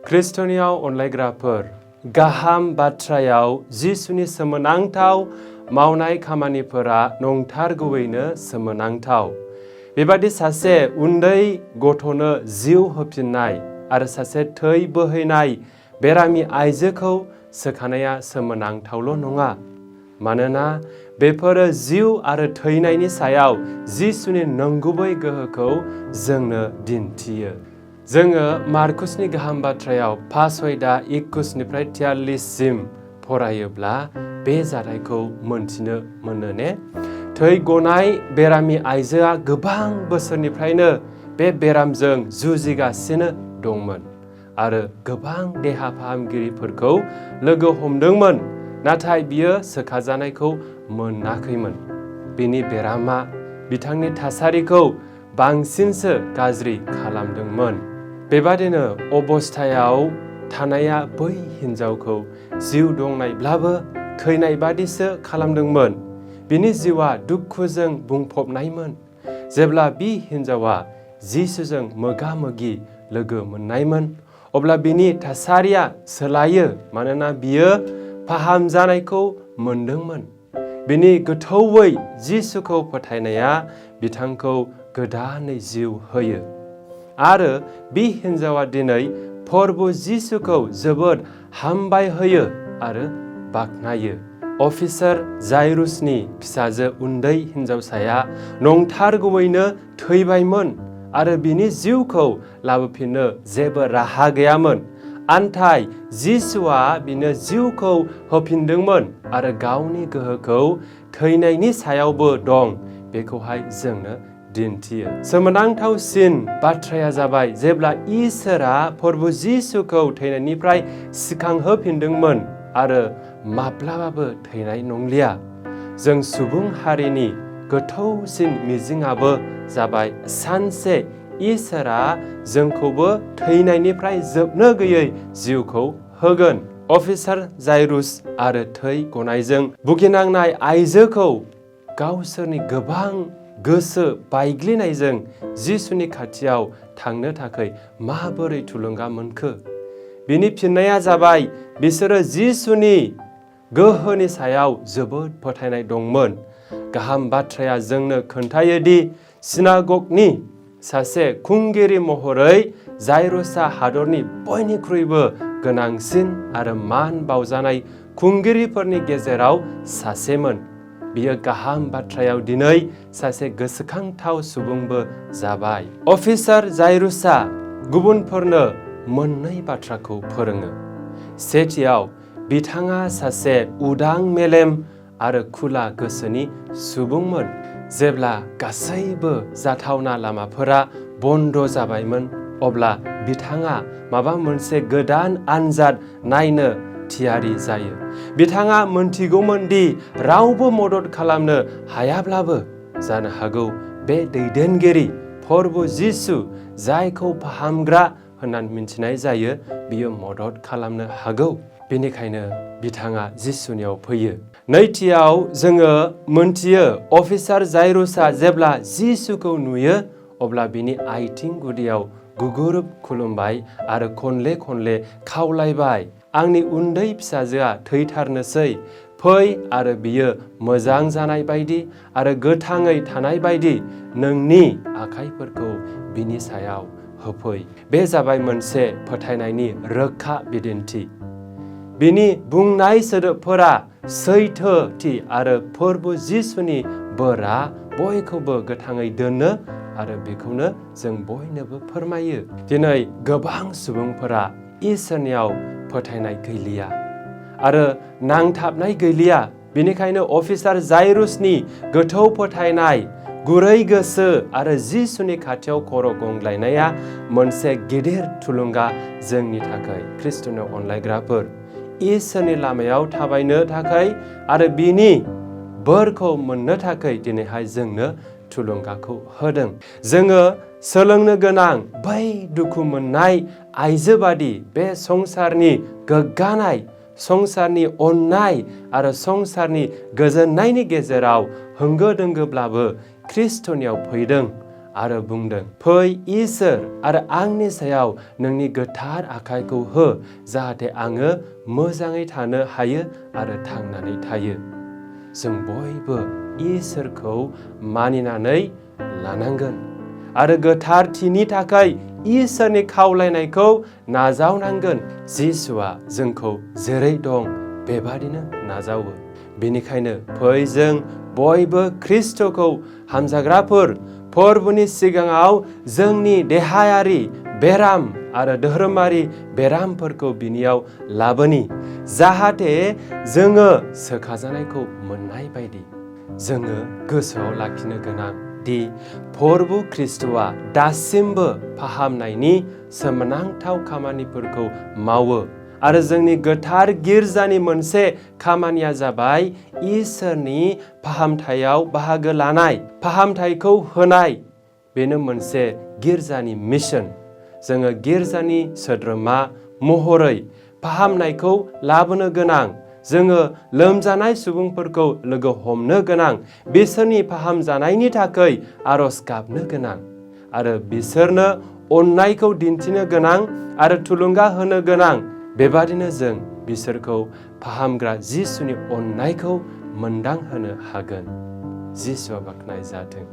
खृष्टनियाव अनलायग्राफोर, गाहाम बाथ्रायाव जिसुनि सोमोनांथाव मावनाय खामानिफोरा नंथारगौयैनो सोमोनांथाव। बेबादि सासे उन्दै गथ'नो जिउ होफिननाय आरो सासे थै बोहैनाय बेरामि आइजोखौ सोखानाया सोमोनांथावल' नङा, मानोना बेफोरो जिउ आरो थैनायनि सायाव जिसुनि नंगुबै गोहोखौ जोंनो दिन्थियो। जोङो मार्कुसनि गाहाम बाथ्रायाव 5:21-43 फरायोब्ला बे जाथायखौ मोनथिनो मोनो ने? थै गनाय बेरामि आइजोआ गोबां बोसोरनिफ्रायनो बे बेरामजों जुजिगासिनो दंमोन आरो गोबां देहा फाहामगिरिफोरखौ लोगो हमदोंमोन, नाथाय बियो सोखाजानायखौ मोनाखैमोन। बिनि बेरामा बिथांनि थासारिखौ बांसिनसो गाज्रि खालामदोंमोन। बेबादिनो अबस्थायाव थानाया बै हिन्जावखौ जिउ दंनायब्लाबो थैनाय बादिसो खालामदोंमोन। बिनि जिउआ दुखुजों बुंफबनायमोन। जेब्ला बि हिन्जावा जिसुजों मोगा मोगि लोगो मोननायमोन, अब्ला बिनि थासारिया सोलायो, मानोना बियो फाहामजानायखौ मोनदोंमोन। बिनि गोथौयै जिसुखौ फोथायनाया बिथांखौ गोदानै जिउ होयो। आरो बि हिन्जावा दिनै प्रभु जिसुखौ जोबोद हामबाय होयो आरो बाख्नायो। अफिसार जायरुसनि फिसाजो उन्दै हिन्जावसाया नंथारगौयैनो थैबायमोन आरो बिनि जिउखौ लाबोफिननो जेबो राहा गैयामोन। आन्थाय जिसुआ बिनो जिउखौ होफिनदोंमोन आरो गावनि गोहोखौ थैनायनि सायावबो दं बेखौहाय जोंनो दिन्थियो। सोमोनांथावसिन बाथ्राया जाबाय जेब्ला इसोरा प्रभु जिसुखौ थैनायनिफ्राय सिखांहोफिनदोंमोन आरो माब्लाबाबो थैनाय नंलिया। जों सुबुं हारिनि गोथौसिन मिजिंआबो जाबाय सानसे इसोरा जोंखौबो थैनायनिफ्राय जोबनो गैयै जिउखौ होगोन। अफिसार जायरुस आरो थै गनायजों भुगिनांनाय आइजोखौ गावसोरनि गोबां गोसो बायग्लिनायजों जिसुनि खाथियाव थांनो थाखाय माबोरै थुलुंगा मोनखो? बिनि फिननाया जाबाय बिसोरो जिसुनि गोहोनि सायाव जोबोद फोथायनाय दंमोन। गाहाम बाथ्राया जोंनो खोन्थायोदि सिनागगनि सासे खुंगिरि महरै जायरुसआ हादरनि बयनिख्रुइबो गोनांसिन आरो मान बावजानाय खुंगिरिफोरनि गेजेराव सासेमोन। बियो गाहाम बाथ्रायाव दिनै सासे गोसोखांथाव सुबुंबो जाबाय। अफिसार जायरुसआ गुबुनफोरनो मोननै बाथ्राखौ फोरोङो। सेथियाव, बिथाङा सासे उदां मेलेम आरो खुला गोसोनि सुबुंमोन। जेब्ला गासैबो जाथावना लामाफोरा बन्द जाबायमोन, अब्ला बिथाङा माबा मोनसे गोदान आनजाद नायनो थियारि जायो। बिथाङा मोनथिगौमोन दि रावबो मदद खालामनो हायाब्लाबो जानो हागौ बे दैदेनगिरि प्रभु जिसु, जायखौ फाहामग्रा होननानै मिथिनाय जायो, बियो मदद खालामनो हागौ। बेनिखायनो बिथाङा जिसुनियाव फैयो। नैथियाव जोङो मोनथियो अफिसार जायरुसआ जेब्ला जिसुखौ नुयो, अब्ला बिनि आथिं गुदियाव गुगुरुब खुलुमबाय आरो खनले खनले खावलायबाय, आंनि उन्दै फिसाजोआ थैथारनोसै, फै आरो बियो मोजां जानाय बायदि आरो गोथाङै थानाय बायदि नोंनि आखाइफोरखौ बिनि सायाव होफै। बे जाबाय मोनसे फोथायनायनि रोखा बिदिन्थि। बिनि बुंनाय सोदोबफोरा सैथोथि आरो प्रभु जिसुनि बोरा बयखौबो गोथाङै दोनो आरो बेखौनो जों बयनोबो फोरमायो। दिनै गोबां सुबुंफोरा इसोरनियाव फोथायनाय गैलिया आरो नांथाबनाय गैलिया। बेनिखायनो अफिसार जायरुसनि गोथौ फोथायनाय, गुरै गोसो आरो जिसुनि खाथियाव खर' गंग्लायनाया मोनसे गिदिर थुलुंगा जोंनि थाखाय। खृष्टनियाव अनलायग्राफोर, इसोरनि लामायाव थाबायनो थाखाय आरो बिनि बोरखौ मोननो थाखाय दिनैहाय जोंनो थुलुंगाखौ होदों। जोङो सोलोंनो गोनां बै दुखु मोननाय आइजो बादि बे संसारनि गोग्गानाय, संसारनि अननाय आरो संसारनि गोजोननायनि गेजेराव होंगो दोंगोब्लाबो खृष्टनियाव फैदों आरो बुंदों, फै इसोर आरो आंनि सायाव नोंनि गोथार आखाइखौ हो, जाहाथे आङो मोजाङै थानो हायो आरो थांनानै थायो। जों बयबो इसोरखौ मानिनानै लानांगोन आरो गोथारथिनि थाखाय इसोरनि खावलायनायखौ नाजावनांगोन। जिसुआ जोंखौ जेरै दं बेबादिनो नाजावो। बेनिखायनो फै जों बयबो ख्रिस्ट'खौ हामजाग्राफोर फोरबोनि सिगाङाव जोंनि देहायारि बेराम आरो धोरोमारि बेरामफोरखौ बिनियाव लाबोनि, जाहाथे जोङो सोखाजानायखौ मोननाय बायदि। जोङो गोसोआव लाखिनो गोनां दि फोरबो ख्रिस्ट'आ दासिमबो फाहामनायनि सोमोनांथाव खामानिफोरखौ मावो आरो जोंनि गोथार गिर्जानि मोनसे खामानिया जाबाय इसोरनि फाहामथायाव बाहागो लानाय, फाहामथायखौ होनाय। बेनो मोनसे गिर्जानि मिशन। जोङो गिर्जानि सोद्रोमा महरै फाहामनायखौ लाबोनो गोनां। जोङो लोमजानाय सुबुंफोरखौ लोगो हमनो गोनां, बिसोरनि फाहामजानायनि थाखाय आरज गाबनो गोनां आरो बिसोरनो अननायखौ दिन्थिनो गोनां आरो थुलुंगा होनो गोनां। बेबादिनो जों बिसोरखौ फाहामग्रा जिसुनि अननायखौ मोनदांहोनो हागोन। जिसुआ बाख्नाय जाथों।